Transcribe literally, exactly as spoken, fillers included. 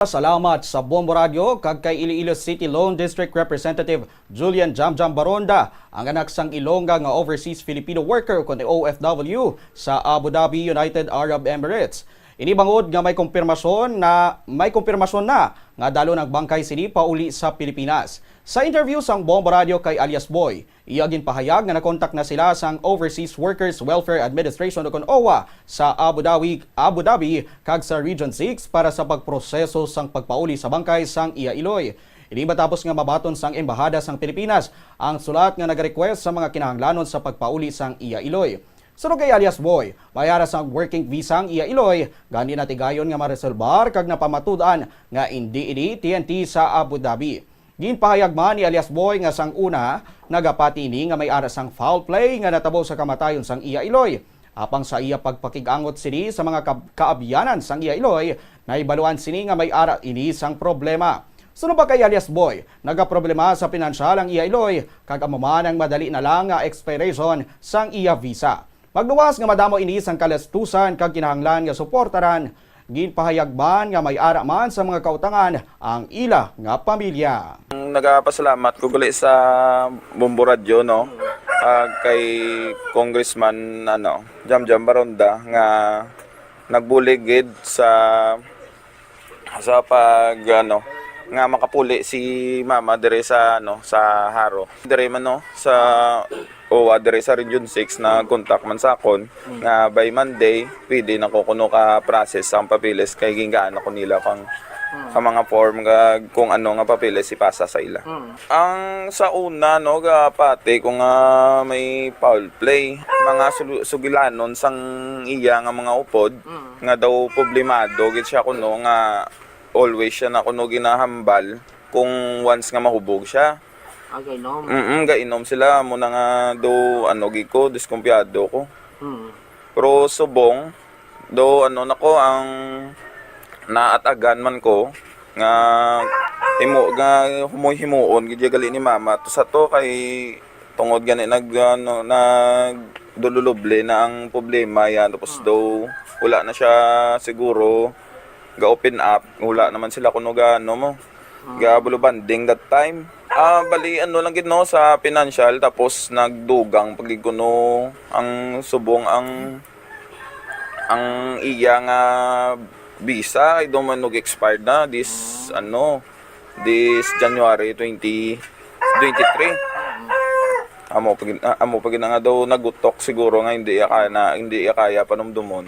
Salamat sa Bombo Radio kag kay Iloilo City Lone District Representative Julian Jamjam Baronda, ang anak sang Ilongga nga overseas Filipino worker ukon O F W sa Abu Dhabi, United Arab Emirates. Ini bangod nga may kumpirmasyon na may kumpirmasyon na nga dalon ang bangkay sini pauli sa Pilipinas. Sa interview sang Bombo Radio kay alias Boy, iya ginpahayag nga nakontak na sila sang Overseas Workers Welfare Administration ukon O W A sa Abu Dhabi, Abu Dhabi kag sa Region six para sa pagproseso sang pagpauli sa bangkay sang iya iloy. Ini matapos nga mabaton sang Embahada sang Pilipinas ang sulat nga nagarequest sa mga kinahanglanon sa pagpauli sang iya iloy. Suno kay alias Boy, may ara sang working visa ang iya iloy, gani natigayon nga maresolbar kag napamatud-an nga indi ini T N T sa Abu Dhabi. Ginpahayag man ni alias Boy nga sang una, nagapati ini nga may ara sang foul play nga natabo sa kamatayon sang iya iloy. Apang sa iya pagpakig-angot sini sa mga kab-, kaabyanan sang iya iloy, nahibaluan sini nga may ara ini sang problema. Suno pa kay alias Boy, nagaproblema sa pinansyal ang iya iloy, kag amo man ang madali na lang nga expiration sang iya visa. Magluwas nga madamo ini sang kalastusan kag kinahanglan nga suportaran, ginpahayag man nga may ara man sa mga kautangan ang ila nga pamilya. Nagapasalamat ko gali sa Bombo Radyo, no? Ah, kay Congressman, ano, Jamjam Baronda nga nagbulig gid sa, sa pag, ano, nga makapuli si mama dire sa, ano, sa Jaro. Dire man, no, sa, o, ah, dire sa Region six, nag-contact man sa akon nga by Monday, pwede na ko kuno ka-process ang papeles kay gingaan ako nila kang, ka mga form nga kung ano nga papeles ipasa sa ila. Ang sa una, no, gapati ko nga may foul play, mga sulu-, sugilanon sang iya nga mga upod, nga daw problemado gid siya kuno nga always siya na kuno ginahambal kung once nga mahubog siya. Ah, gainom? Mm, gainom sila. Amo na nga do, ano, gid ko, diskumpiyado ko. Mm. Pero subong, do, ano na ko, ang naatagan man ko, nga himo, nga humoy himuon, gid ya gali ni mama. To sa to, kay tungod gani nag, ano, nagdululubli na ang problema yan. Tapos do, wala na siya siguro ga-open up. Wala naman sila kuno ga, ano mo, ga bulubanding that time. Ah, bali, ano lang gid, no, sa financial, tapos nagdugang pa gid kuno ang subong ang, ang iya nga visa, I don't know, expired na this, ano, this January twenty twenty-three. Amo pa gid, ah, amo pa gid na nga daw nagutok siguro nga hindi iya kaya na, hindi iya kaya panumdumon.